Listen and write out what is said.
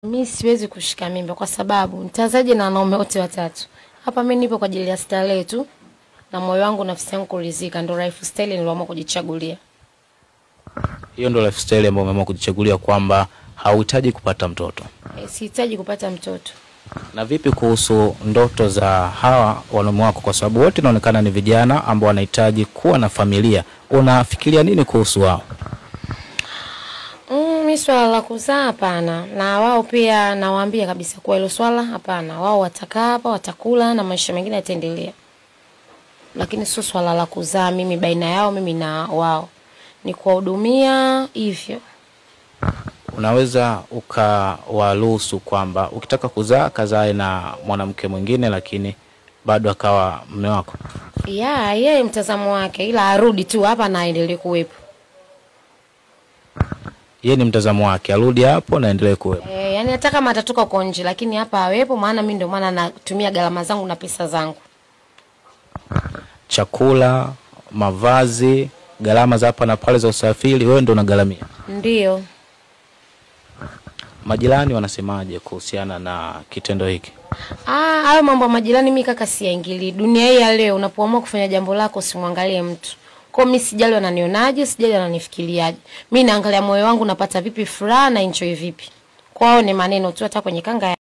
Mi siwezi kushika mimba kwa sababu nitazaje na wanaume wote watatu? Hapa mimi nipo kwa ajili ya starehe tu na moyo wangu, nafsi yangu kuridhika, ndio lifestyle niliyoamua kujichagulia. Hiyo ndio lifestyle ambayo umeamua kujichagulia, kwamba hauhitaji kupata mtoto. Sihitaji kupata mtoto. Na vipi kuhusu ndoto za hawa wanaume wako, kwa sababu wote inaonekana ni vijana ambao wanahitaji kuwa na familia? Unafikiria nini kuhusu wao? Mi swala la kuzaa hapana, na wao pia nawaambia kabisa kuwa hilo swala hapana. Wao watakaa hapa, watakula na maisha mengine yataendelea, lakini sio swala la kuzaa mimi baina yao mimi na wao, ni kuwahudumia hivyo. Unaweza ukawaruhusu kwamba ukitaka kuzaa kazae na mwanamke mwingine, lakini bado akawa mume wako? Ya, yeye mtazamo wake, ila arudi tu hapa na aendelee kuwepo. Yeye ni mtazamo wake, arudi hapo na aendelee kuwepo. Yani hata kama atatoka huko nje, lakini hapa awepo, maana mimi ndio maana natumia gharama zangu na pesa zangu. Chakula, mavazi, gharama za hapa na pale za usafiri, wewe ndio unagharamia? Ndio. Majirani wanasemaje kuhusiana na kitendo hiki? Hayo mambo ya majirani mimi kaka siyaingilii. Dunia hii ya leo unapoamua kufanya jambo lako usimwangalie mtu. Kwa mimi sijali wananionaje, sijali wananifikiriaje. Mimi naangalia moyo wangu napata vipi furaha na enjoy vipi. Kwao ni maneno tu, hata kwenye kanga.